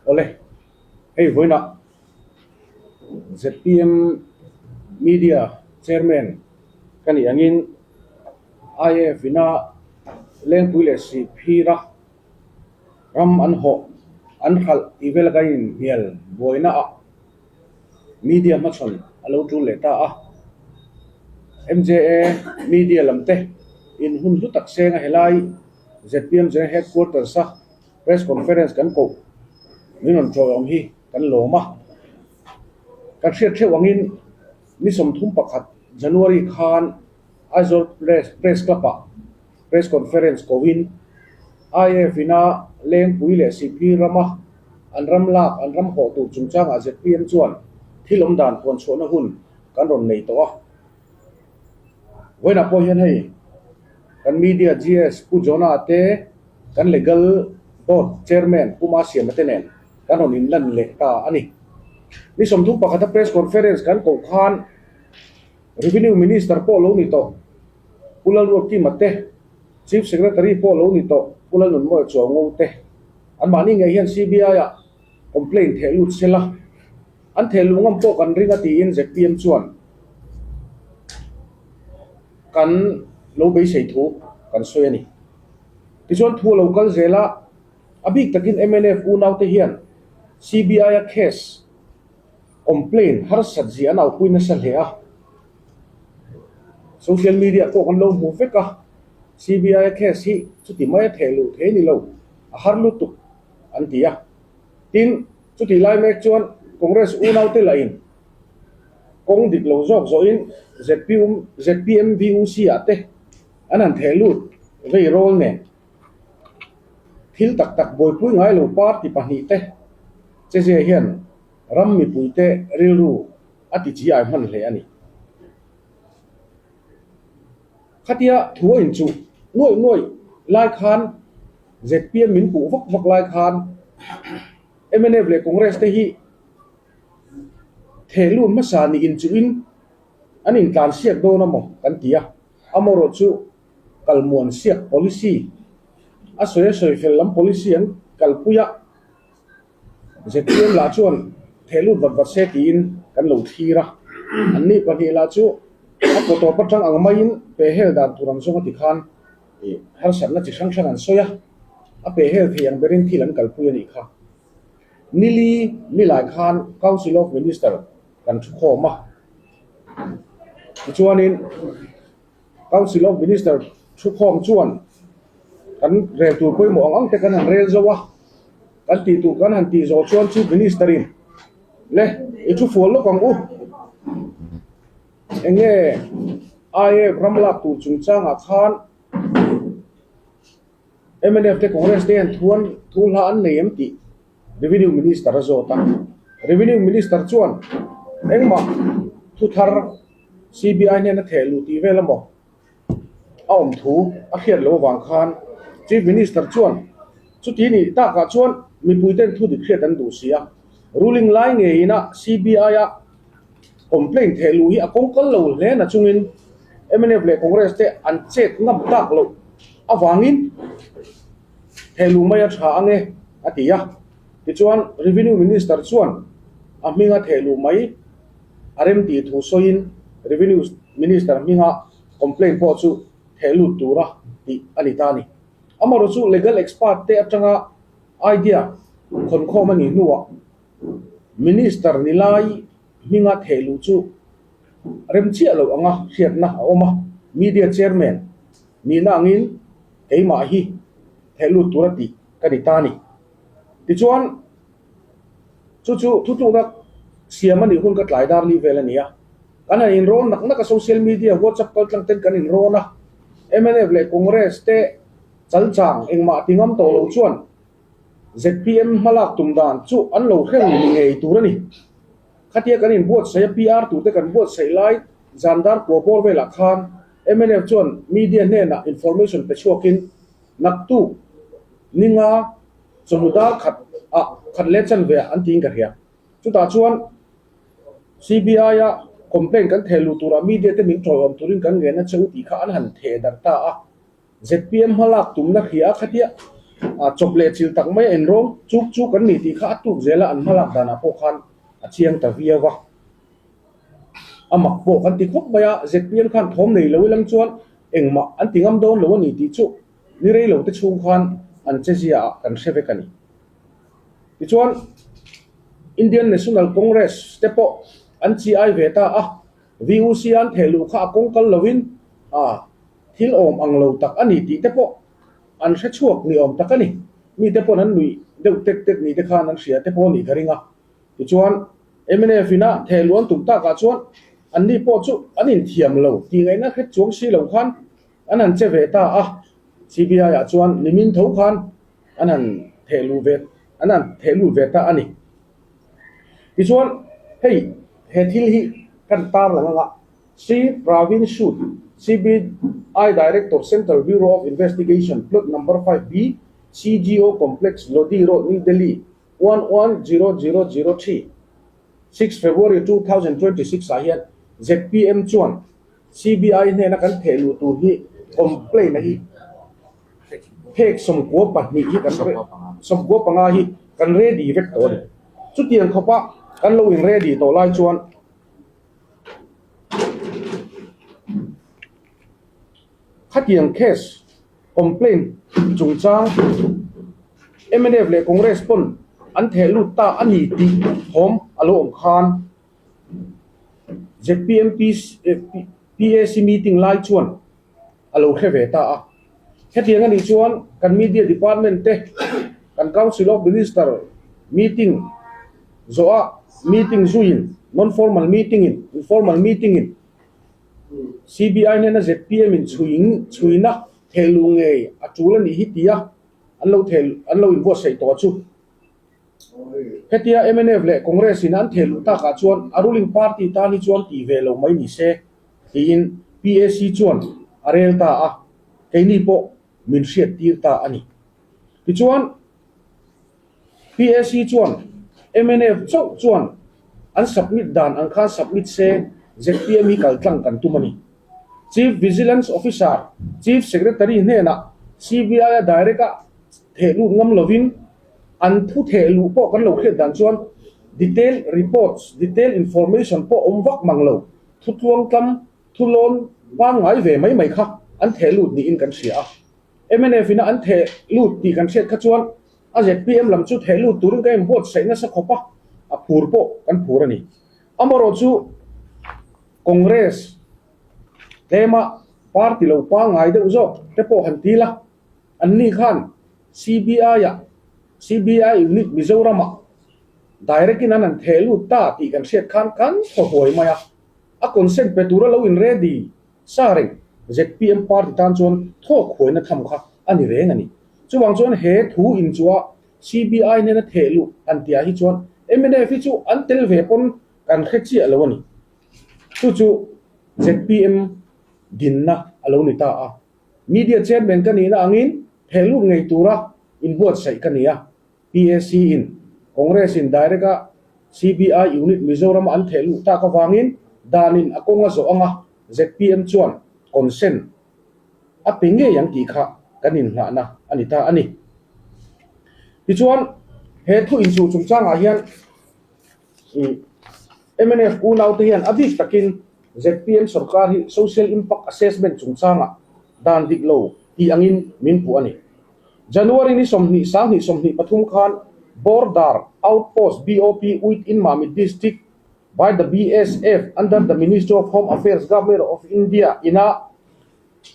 Awle, hei vawiinah zpm Media Chairman ka nih angin IAF ina Lengpui leh Sihphira ram an hawh an hralh tih vel ka inhnial buaina ah Media hmachhawn a lo tul leh ta a. MJA Media lam te in hun hlu tak seng a helai zpm General Headquarters a Press Conference kan koh min rawn ṭawih awm hi kan lawm a. Kan hriat theuh angin ni 31 January khan Aizawl Press Club ah Press Conference kohin IAF ina Lengpui leh Sihphir rama an ram lak an ram hawh tur chungchangah zpm chuan thil awm dan puan chhuahna hun kan rawn nei tawh a. Vawiinah pawh hian hei kan media GS Pu Jonah te kan Legal Board Chairman Pu Masiama te nen kan rawn inlan leh ta a ni. Ni 31 a Press Conference kan koh khan Revenue Minister pawh lo ni tawh Pu Lalruatkima te, Chief Secretary pawh lo ni tawh Pu Lalnunmawia Chuaungo te anmahni ngei hian CBI-ah complaint theh lut sela an theh luh ngam pawh kan ring a tiin zpm chuan kan lo beisei thu kan sawi a ni. Tichuan thu a lo kal zel a, a bik takin mnf unaute hian CBI-a case complaint harsat zia an aupui nasa hle a. Social media pawh kan lo hmu vek a, CBI-a case hi chuti mai a theh luh thei ni lo, a har lutuk an ti a. Tin, chutih lai mek chuan Congress unaute lahin kawng dik lo zawk zawhin zpm VUC ah te an han theh lut vei rawl nen thil tak tak buaipui ngai lo party pahnih te che zia hian ram mipuite rilru a ti chi ai hman hle a ni. Khatia thu a inchuh nuaih nuaih lai khan zpm min puh vak vak lai khan mnf leh Congress te hi theh lut hmasa nih inchuhin an intlan siak dawn a maw kan ti a, amaherawh chu kalmuan siak policy a sawi a sawi fel lam policy an kalpui a. Zpm lah chuan theh lut vat vat se tiin kan lo thlir a, an ni pahnih lah chu a kaw tawp atang ang maiin pehhel dan tur ang zawng a ti khan ih harsatna chi hrang hrang an sawi a, a pehhel thei ang berin thil an kalpui a nih kha. Nili nilai khan Council of Minister kan thu khawm a, tichuanin Council of Minister thukhawm chuan kan rel tur pawimawh ang ang te kan han rel zo a, kan tih tur kan han tih zawh chuan Chief Minister in le i thu fual lawk ang u, eng nge IAF ram lak tur chungchangah khan mnf te Congress te hian thuan thu hla an nei em tih Revenue Minister a zawt a, Revenue Minister chuan engmah thu thar CBI hnen a theh luh tih vel emaw a awm thu a hriat loh avang khan Chief Minister chuan chuti nih takah chuan mipuiten thu dik hriat an duh si a, ruling lai ngeiin a CBI a complaint theh luh hi a kawng kal lo hle na chungin mnf leh Congress te an chet ngam tak loh avangin theh luh mai a tha ange a ti a. Tichuan Revenue Minister chuan a hminga theh luh mai a remtih thu sawiin Revenue Minister hminga complaint pawh chu theh lut tura tih a ni ta a ni. Amaherawhchu legal expert te atanga idea khawnkhawm a nih hnuah Minister ni lai hminga theh luh chu rem chiah loh anga hriatna a awm a, Media Chairman nihna angin keimah hi theh lut tura tih ka ni ta a ni. Tichuan. Chu chu thutlukna siam a nih hun ka tlai dar li vel a ni a. Kan han inrawn nak nak a, social media, WhatsApp kaltlang ten kan inrawn a. Mnf leh Congress te chalchang engmah ti ngam tawh lo chuan zpm hmalak tum dan chu an lo hreng ni ngei tur a ni. Khatia kan inbuatsaih a, PR turte kan buatsaih lai zan dar kua bawr velah khan mnf chuan media hnenah information pe chhuakin naktuk ninga Chawhnu dar khat ah khat leh chanve ah an tiin ka hria. Chutah chuan CBI a complaint kan theh luh turah media te min tawiawm turin kan ngen a che u tih kha an han theh darh ta a. Zpm hmalak tumna hria a khatia Chawp leh chil tak mai a inrawng chuk chuk an ni tih kha a tuk zel a, an hmalak danah pawh khan a chiang ta viau a. A mak pawh kan ti khawp mai a, ZPM khan thawm nei lo ilang chuan engmah an ti ngam dawn lo a ni tih chu ni rei lo te chhung khan an che zia ah kan hre vek a ni. Tichuan Indian National Congress te pawh an chi ai ve ta a, VUC an theh luh kha a kawng kal lovin a thil awm ang lo tak a ni tih te pawh an hre chhuak ni awm tak a ni. Mite paw'n an nuih deuh tek tek ni te khan an hria te pawh a nih ka ring a. Tichuan mnf ina theh luh an tum takah chuan anni pawh chu an inthiam lo tih ngaihna hret chuang si lo khan an han che ve ta a. CBI ah chuan nimin tho khan an han theh luh ve an han theh lut ve ta a ni. Tichuan hei he thil hi kan tarlang anga Shri Pravin Sood, CBI Director, Central Bureau of Investigation, Plot Number 5B, CGO Complex, Lodi Road, New Delhi, 110003, 6 February 2026 ah hian zpm chuan CBI hnena kan theh luh tur hi complaint a hi phek 92 hi kan 95 hi kan ready vek tawh a ni. Chutiang khawpa kan lo in ready tawh lai chuan Khatiang case complaint chungchang mnf leh Congress pawn an theh lut ta a ni tih thawm a lo awm khan zpm PAC meeting lai chuan a lo hre ve ta a. Hetiang a nih chuan kan media department te kan Council of Minister meeting zawhah meeting zuiin non-formal meeting in informal meeting in CBI hnena zpm in chhuiin chhuina thehluh ngei a tul a nih hi tia an lo theh an lo inbuatsaih tawh chu. Hetia mnf leh Congress in an thehluh takah chuan a ruling party tan hi chuan tih ve lo mai ni se tiin PAC chuan a rel ta a, keini pawh min hriat tir ta a ni. Tichuan PAC chuan mnf chauh chuan an submit dan ang khan submit se zpm hi kal tlang kan tum a ni. Chief Vigilance Officer, Chief Secretary hnenah CBI a direct a theh lut ngam lovin an thu theh luh pawh kan lo hriat dan chuan detail reports, detail information pawh awm vak mang lo, thu tluangtlam, thu lawn pangngai ve mai mai kha an theh lut niin kan hria a. Mnf ina an theh lut tih kan hriat kha chuan a zpm lam chu theh lut turin ka inbuatsaih nasa khawp a, a phur pawh kan phur a ni. Amaherawhchu Congress tlema party lo pangngai deuh zawk te pawh han ti la, Anni khan CBI-ah, CBI unit Mizoramah direct-in an han theh lut ta tih kan hriat khan kan thaw huai mai a. A consent pe tura lo in ready sa reng zpm party tan chuan thawk huaina tham kha a ni reng a ni. Chuvang chuan he thu inchua CBI nena theh luh han tihah hi chuan mnf hi chu an tel ve pawn kan hre chiah lo a ni. Chu chu zpm dinna a lo ni ta a. Media chairman ka nihna angin thehlut ngei tura inbuatsaih ka ni a. PAC in Congress in direct a CBI unit Mizoram a an thehluh tak avangin danin a kawng a zawh anga zpm chuan consent a pe ngei ang tih kha kan inngahna a ni ta a ni. Tichuan he thu inchuh chungchangah hian Mnf unaute hian a bik takin zpm sorkar hi Social Impact Assessment chungchangah dan dik lo tih angin min puh a ni. January ni 20 sang hnih 23 khan Border Outpost, BOP, within Mamit District by the BSF under the Ministry of Home Affairs Government of India ina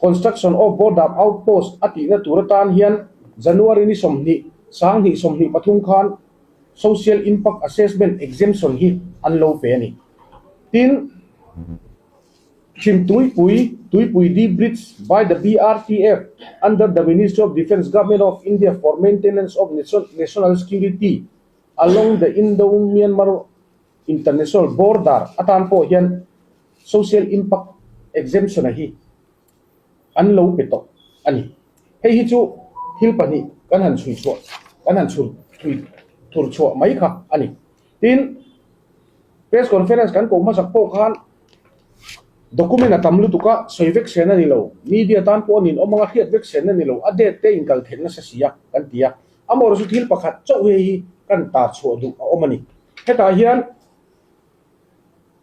Construction of Border Outpost a tihna tur atan hian January ni 20 sang hnih 23 khan Social Impact Assessment Exemption hi an lo pe a ni. Tin, Chhim Tuipui, Tuipui D Bridge by the BRTF under the Ministry of Defence Government of India for maintenance of national security along the Indo-Myanmar International Border atan pawh hian Social Impact Exemption a hi an lo pe tawh a ni. Hei hi chu thil pahnih kan han chhui chhuah, kan han chhur thui thur chhuah mai kha a ni. Tin, press conference kan koh hmasak pawh khan Document a tam lutuk a, sawi vek sen a ni lo. Media tan pawh a nin awm anga hriat vek sen a ni lo. A date te inkal theih nasa si a, kan ti a. Amaherawhchu chu thil pakhat chauh hei hi kan tar chhuah duh a awm a ni. Hetah hian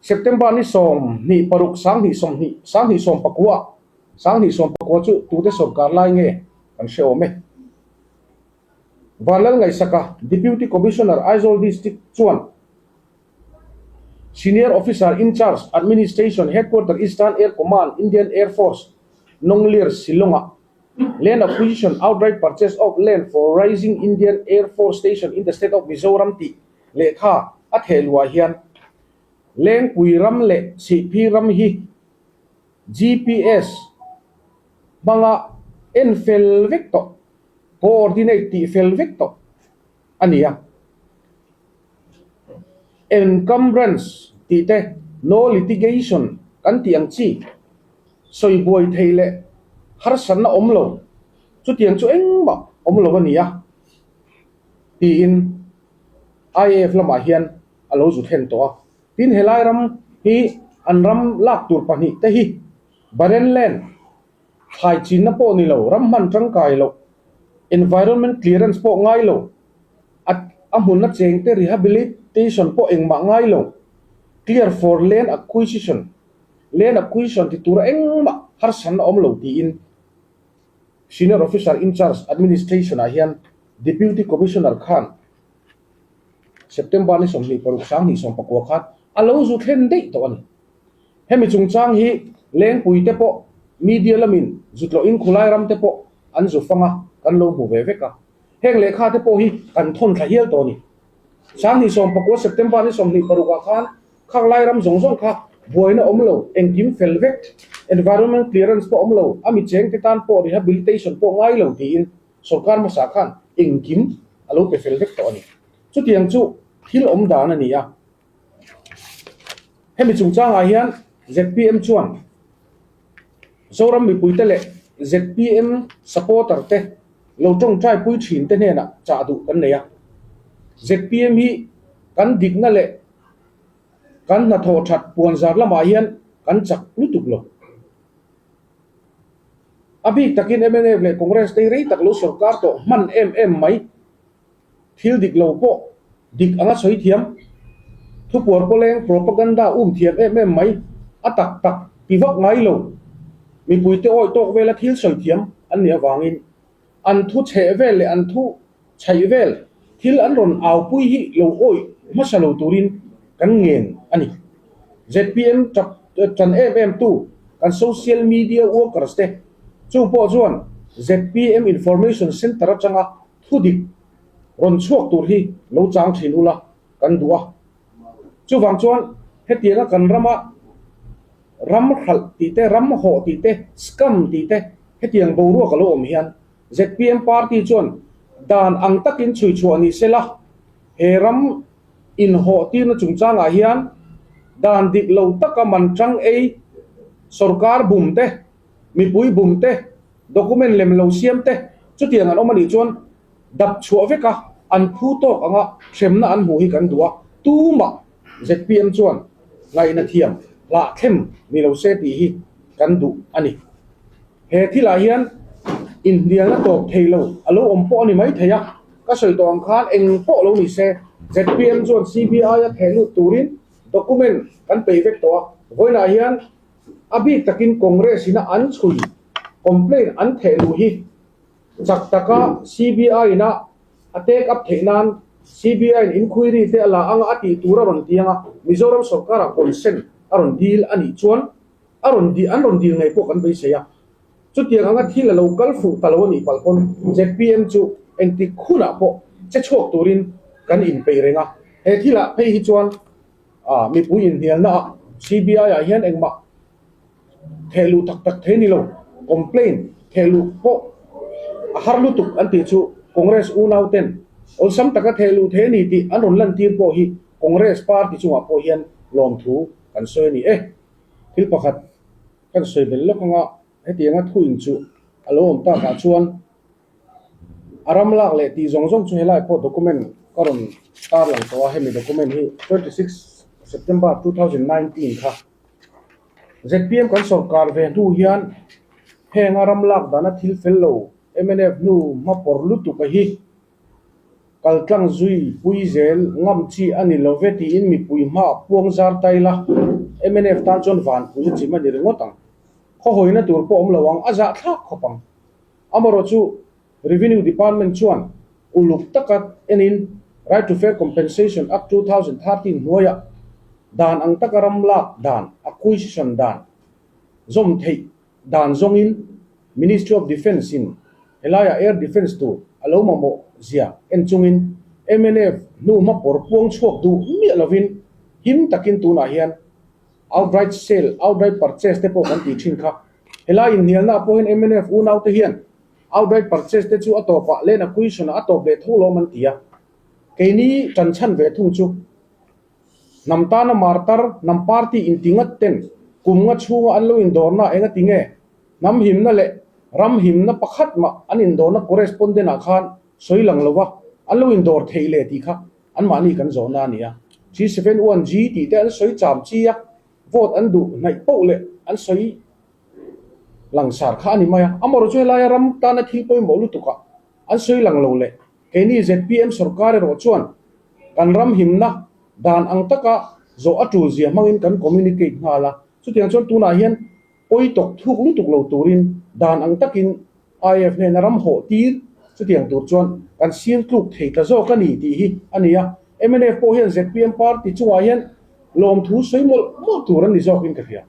September ni 26 20 2019, 2019 chu tute sawrkar lai nge kan hre awm e. Vanlalngaihsaka, Deputy Commissioner, Aizawl District chuan Senior Officer in Charge, Administration, Headquarter Eastern Air Command, Indian Air Force, Nonglier, Shillong-ah Land Acquisition Outright Purchase of Land for Raising Indian Air Force Station in the State of Mizoram tih lehkha a theh luah hian Lengpui ram leh Sihphir ram hi GPS hmanga en fel vek tawh, coordinate tih fel vek tawh a ni a. Encumbrance tih te, no litigation kan tih ang chi, sawi buai thei leh harsatna awm lo, chutiang chu engmah awm lo a ni a, tiin IAF lamah hian a lo zu thlen tawh a. Tin, helai ram hi an ram lak tur pahnih te hi Barren Land, thlai chinna pawh ni lo, ram hman tangkai loh, environment clearance pawh ngai lo, a a hmunna chengte rehabilitation pawh engmah ngai lo, clear for land acquisition, land acquisition ti tura engmah harsatna awm lo tiin Senior Officer in Charge Administration ah hian Deputy Commissioner khan September ni 26 2019 khan a lo zu thlen daih tawh a ni. Hemi chungchang hi Lengpui te pawh media lamin zutlawhin khulai ram te pawh an zu fang a, kan lo hmu ve vek a. Heng lehkha te pawh hi kan thawn thla hial tawh a ni. 2019 September ni 26 ah khan khang lai ram zawng zawng kha buaina awm lo, engkim fel vek, environment clearance pawh awm lo, a mi cheng te tan pawh rehabilitation pawh ngai lo tiin sorkar hmasa khan engkim a lo pe fel vek tawh a ni. Chutiang chu thil awm dan a ni a. Hemi chungchangah hian zpm chuan Zoram mipuite leh zpm supporter te lo tawngtai pui thin te hnenah chah duh kan nei a. Zpm hi kan dikna leh kan hnathawh that puanzar lamah hian kan chak lutuk lo. A bik takin mnf leh Congress te hi rei tak lo sorkar tawh hman em em mai. Thil dik lo pawh dik anga sawi thiam, thupuar pawleng propaganda um thiam em em mai, a tak tak ti vak ngai lo, mipuite awih tawk vela thil sawi thiam an nih avangin an thu chheh vel leh an thu chhaih vel thil an rawn aupui hi lo awih hmasa lo turin kan ngen a ni. Zpm tap tan em em tu kan social media workers te chung pawh chuan zpm information centre atanga Thu dik rawn chhuak tur hi lo chang thin ula kan duh a. Chuvang chuan hetianga kan rama ram hralh tih te, ram hawh tih te, scam tih te hetiang boruak a lo awm hian zpm party chuan dan ang takin chhui chhuah ni sela he ram inhawh tirna chungchangah hian dan dik lo taka man tang ei sorkar bum te, mipui bum te, Document lem lo siam te chutiang an awm a nih chuan dap chhuah vek a, an phu tawk anga hremna an hmuh hi kan duh a, tumah zpm chuan ngaihna thiam hlah thlem ni lo se tih hi kan duh a ni. He thilah hian inhnialna tawp thei lo a lo awm pawh a ni mai thei a, ka sawi tawh ang khan eng pawh lo ni se zpm chuan CBI a theh lut turin document kan peih vek tawh a, vawiinah hian A bik takin Congress ina an chhui, complaint an theh luh hi chak taka CBI ina a take up theih nan CBI in inquiry te a la anga a tih tur a rawn ti anga Mizoram sorkar ah consent a rawn dil a nih chuan a rawn dil an rawn dil ngei pawh kan beisei a. Chutiang anga thil a lo kal fuh ta lo a nih palh pawn zpm chu engtik hunah pawh che chhuak turin kan inpeih reng a. He thilah phei hi chuan A mipui inhnialna ah CBI ah hian engmah theh luh tak tak thei ni lo, complaint theh luh pawh a har lutuk an tih chu Congress unau ten awlsam taka theh luh thei a ni tih an rawn lantir pawh hi Congress party chungah pawh hian lawmthu kan sawi a ni e. Thil pakhat kan sawi belh lawk anga hetianga thuin chu a lo awm takah chuan A ram lak leh tih zawng zawng chu helai pawh document ka rawn tar lang tawh a, hemi document hi 26 September 2019 kha. ZPM kan sawrkar ve hnu hian henga ram lak dana thil fel lo mnf hnu hma pawr lutuk a hi kaltlang zui pui zel ngam chi a ni lo ve tiin mipui hma puang zar tai la mnf tan chuan vanpui a chim a ni ringawt ang. Khawhawina tur pawh awm lo ang a zahthlak khawp ang. Amarawh chu Revenue Department chuan uluk taka enin Right to Fair Compensation Act 2013 hnuaiah dan ang taka ram lak dan, acquisition dan, zawm theih dan zawngin Ministry of Defence in helaiah Air Defence tur a lo mamawh zia en chungin mnf hnu hma pawr puang chhuak duh miah lovin him takin tunah hian outright sale, outright purchase te pawh kan tih thin kha. Helai inhnialna pawhin mnf unaute hian Outright purchase te chu a tawpah land acquisition ah a tawp leh tho lawm an ti a. Keini tan chhan ve thung chu hnam tana martar, hnam party inti ngat ten kum nga chhunga an lo indawrna eng a ti nge? Hnam himna leh ram himna pakhat mah an indawrna correspondent ah khan sawi lang lo va, an lo indawr thei leh tih kha anmahni kan zawhna a ni a. 371G tih te an sawi cham chi a, vote an duh hnaih poh leh an sawi Langsar kha a ni mai a, amaherawhchu helaia ram tana thil pawimawh lutukah an sawi lang lo leh keini zpm sorkar erawh chuan kan ram himna dan ang taka zawh a tul zia hmangin kan communicate nghal a, chutiang chuan tunah hian pawi tawk thuk lutuk lo turin dan ang takin IF hnena ram hawh tir chutiang tur chuan kan sir tluk thei ta zawk a ni tih hi a ni a, mnf pawh hian zpm party chungah hian lawmthu sawi mawlh mawlh tur an ni zawkin ka hria.